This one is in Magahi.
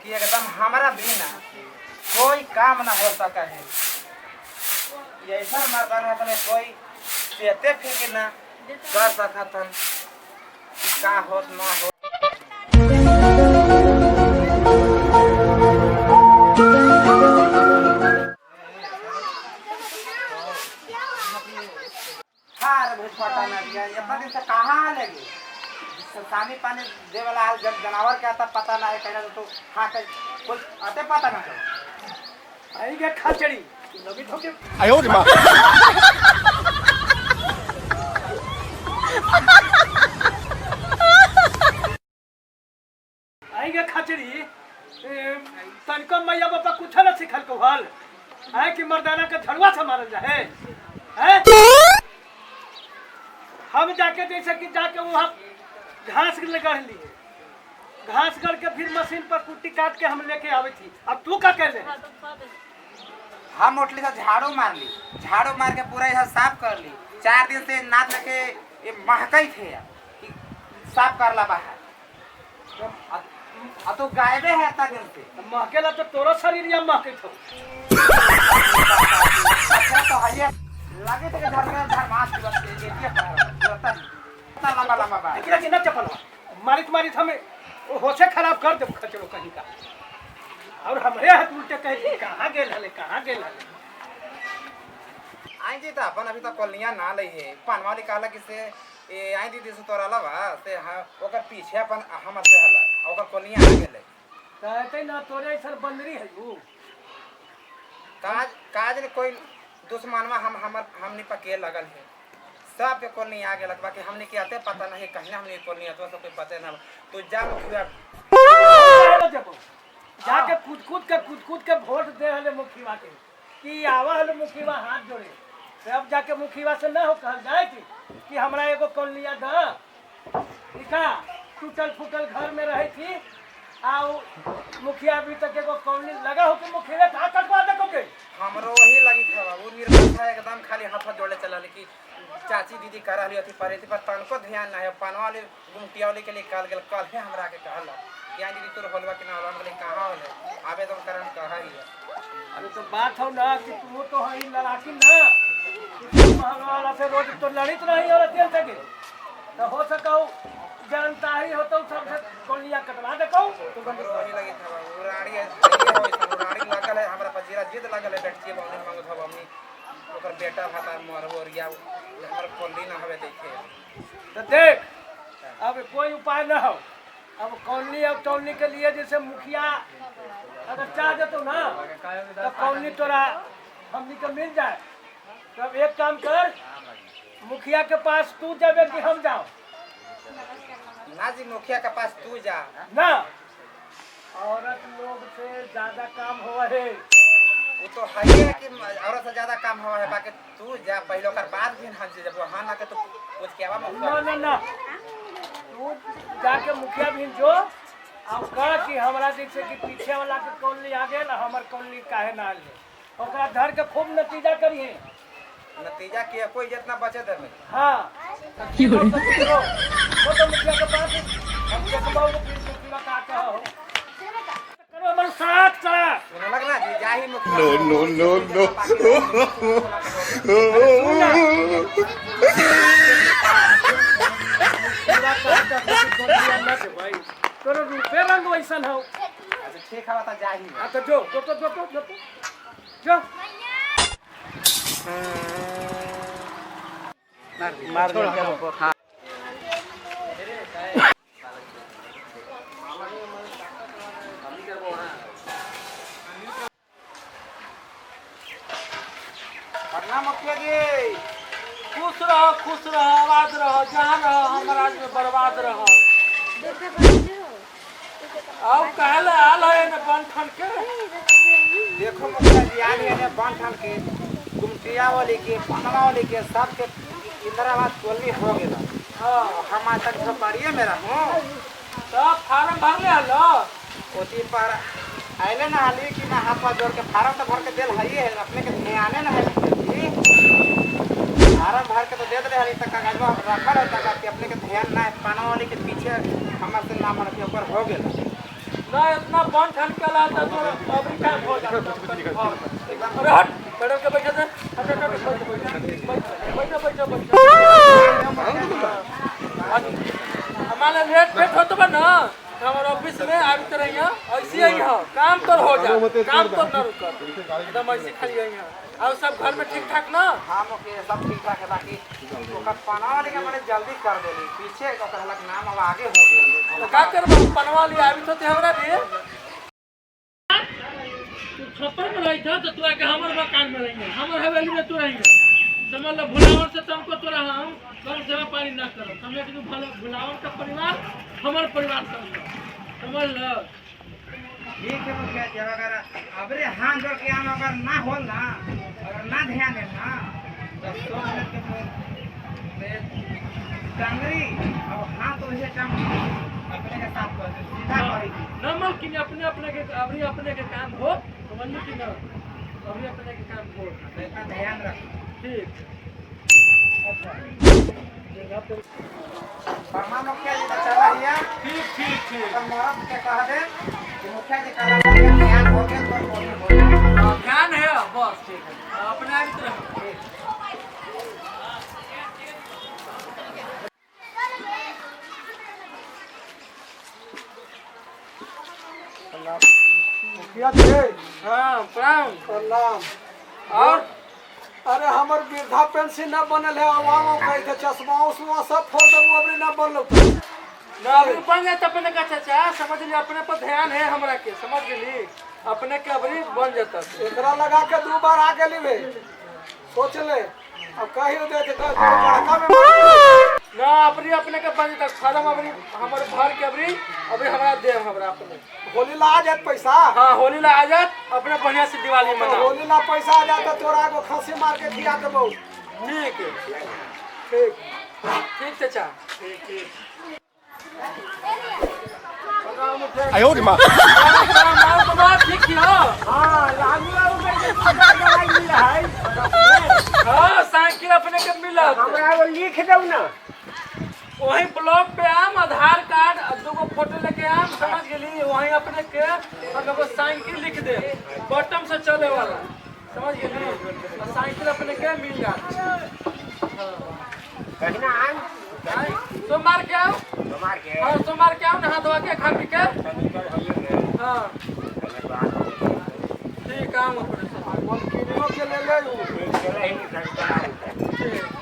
कि एकदम हमारा बिना कोई काम ना हो सका है। ये ऐसा मर्दाना है तने कोई सेते फिक्र ना कर सकतन कि का होत ना हो। हाँ रे भाई छोटा ना दिया इतना दिन से कहाँ लगे पानी पानी दे वाला हाल जब जानवर के आता पता ना है कहीं तो हाँ कहीं कोई आते पता ना चलो। आई गया खचड़ी लगी ठोके। 哎呦我的妈！ आई गया खचड़ी तनिको मैया बापा कुछ ना सिखल को हाल आए कि मर्दाना के झड़ुआ से मारल जाए हैं। हम जाके जैसे कि जाके वहाँ घास गढ़ लिए, घास गढ़ के फिर मशीन पर कुट्टी काट के हम लेके आवे थी। अब तू का कह ले? हम उठली से झाड़ू मार ली, झाड़ू मार के पूरा इधर साफ कर ली। 4 दिन से नाद लेके ये महकई थे कि साफ कर ला बाहर। अब तो गायबे है इतना दिन से। महकेला तो तोरो शरीर या महके थो। अच्छा तो है लगे थे घर में घर मास की बस ये ये पर लंबा लंबा बात। लेकिन कि ना चपलवा मारित मारित हमें होशे खराब कर दे खचरो कहीं का। और हमरे हाथ उल्टे कहे कहाँ गेल हले कहाँ गेल हले। आई जी तो अपन अभी तक कॉलोनिया ना लई है। पानवाली कहला कि से ए आई दीदी से तोरा लवा से हां ओकर पीछे अपन हमर से हला ओकर कॉलोनिया आ गेलै। कहते ना तोरे ऐसा बंदरी है ऊ। काज काज ने कोई दुश्मनवा हम हमर हमनी पर के लगल है। सबके कॉलोनी आ गेलक बाकी हमनी के आते पता नहीं कहीं हमनी कॉलोनी अथवा सब कोई पता ना। तो जा मुखिया जाके कूद कूद के वोट दे हले मुखिया के कि आवा हले मुखिया हाथ जोड़े। तब जाके मुखिया से ना हो कहल जाए कि हमरा एगो कॉलोनिया द लिखा टूटल फूटल घर में रही थी आओ मुखिया अभी तक एगो कॉलोनी लगा हो के मुखिया का कटवा देखो के। हमरो वही लगी था बाबू निर्भर था एकदम खाली हाथ जोड़े चला कि चाची दीदी कर रही अथी पर पर तनको ध्यान ना है। पानवा वाले गुमटिया वाले के लिए कल गेल कल है हमरा के कहला कि आई दीदी तोर होलवा के ना होलवा। हम कहले कहां होले आवेदन करन कहा ही। अरे तो बात हो ना कि तू तो हई लड़ाकी ना वाला से रोज तो लड़ित रही और तेल तक तो हो सको जानता ही हो तो सबसे कोलिया कटवा देखो। तो वही लगी था बाबू राड़ी है राड़ी लागल है हमरा पजीरा जिद लागल है बैठिए बाबू मांगत हब हमनी ओकर बेटा भाता मरबो रिया हमर कोली ना हवे देखे। तो देख अब कोई उपाय ना हो। अब कॉलोनी अब टोलनी के लिए जैसे मुखिया अगर चाह देतो ना तो कॉलोनी तोरा हमनी के मिल जाए। तो अब एक काम कर मुखिया के पास तू जाबे कि हम जाओ? ना जी मुखिया के पास तू जा ना। औरत लोग से ज्यादा काम हुआ है। वो तो है कि औरत से ज्यादा काम हुआ है बाकी तू जा पहले ओकर बाद भी हम जब हां ना के तो पूछ के आवा मुखिया। ना ना ना तू जाके मुखिया भी जो अब कह कि हमरा जैसे कि पीछे वाला के कॉलोनी आ गेल हमर कॉलोनी काहे ना आयल। ओकरा धर के खूब नतीजा करिए। नतीजा के कोई जितना बचे दे में। हां वो तो मुखिया के पास हम देखबाऊ फिर मुखिया का कहो करो हमर साथ साथ सुने लगना जी जाही मुखिया। नो नो नो नो तोरो रूपे रंग वैसन हो। अच्छा ठीक है बता जाही। हां तो जो जो तो जो तो जो जो मार दे। हां प्रणाम मुखिया जी। खुश रहो खुश रहो आबाद रहो जहाँ रहो हमारा में बर्बाद रहो। आओ कहले आल है ना बन ठन के। देखो मुखिया जी आल है ना बन ठन के गुमटिया वाले के पनवा वाले के सब के इंदिरा आवास कॉलोनी हो गेला। हां हम आज तक झोपड़िए में रहूं। तब फार्म भर ले हलो ओती पर आइले ना हाली कि ना हाथ पाँव जोड़ के फार्म तो भर के देल हई है अपने के ध्याने ना है जी। फार्म भर के तो दे दे हली तक कागजवा रखल है तक कि अपने के ध्यान ना है। पाना वाले के पीछे हमर से नाम रखे ऊपर हो गेला। ना इतना बन ठन के ला तो अबरी काम हो जाता। अरे हट बैठ के बैठा दे, हट हट बैठ बैठ बैठ बैठ। हमारा लेट फेट होत बा ना हमारे ऑफिस में आबित रहिया, ऐसे ही हो काम तो हो जा, काम तो ना रुक, एकदम ऐसे खाली आई है। और सब घर में ठीक ठाक ना? हां मुखिया सब ठीक ठाक है, बाकी ओकर पनवा वाली के बड़े जल्दी कर देली, पीछे ओकर हलक नाम अब आगे हो गेल। तो का करब पनवा वाली आबित होते हमरा भी। तू छप्पर में रही था तो तू आके हमर मकान में रही, हमर हवेली में तू रही, समझ लो। भुलावर से तुमको तोरा हम कम सेवा पानी ना करो, समझ कि भुलावर का परिवार हमार परिवार समझ, समझ लो। ठीक है मुखिया जी, अगर अबरे हाथ जोड़ के आम अगर ना हो ना, अगर ना ध्यान दे ना तो 100 मिनट के टंगरी अब हाथ वैसे टंग अपने के साथ कर सीधा करी ना मलकिन, अपने अपने के अबरी अपने के काम हो, समझ कि ना अबरी अपने के काम हो, इतना ध्यान रख। ठीक अच्छा प्रणाम मुखिया जी, चला हिया। ठीक ठीक ठीक। अपन मरद के कह दे कि मुखिया जी कहला ध्यान हो गेल तो हो गेल, ध्यान है बस ठीक है, अपने आबित रहो। मुखिया जी हां प्रणाम प्रणाम। और अरे हमर वृद्धा पेंशन न बनल है, अवाम कहे थे चश्मा उश्मा सब फोड़ देबू, अबरी न बनल ना अबरी बन जात अपने का चाचा, समझ ली अपने पर ध्यान है हमरा के, समझ गेली अपने के अबरी बन जाता। एकरा लगा के 2 बार आ गेली बे, सोच ले अब कहियो दे दे बड़का में ना अबरी अपने के बन जाता फार्म अबरी हमर भर के अबरी अबरी हमरा देव हमरा अपने होली ला आ जात पैसा। हां होली ला आ जात अपने बढ़िया से दिवाली मना, होली ला पैसा आ जात तोरा एगो खांसी मार के खिया देबौ। ठीक है ठीक ठीक चाचा ठीक ठीक। आयो रे मां ठीक हो? हां लागू लागू करके दवाई मिल है। हां साइकिल अपने के मिलत, हमरा वो लिख दऊ ना वही ब्लॉक पे आम आधार कार्ड और 2 गो फोटो लेके आम, समझ गेली वही अपने के और एगो साइकिल लिख दे बटन से चले वाला, समझ गेली और साइकिल अपने के मिल जात। कहिना आम सोमवार के आओ, सोमवार के हां सोमवार के आओ, नहा धोआ के खा पी के। हां ठीक आम अपने किलो के ले ले। ठीक।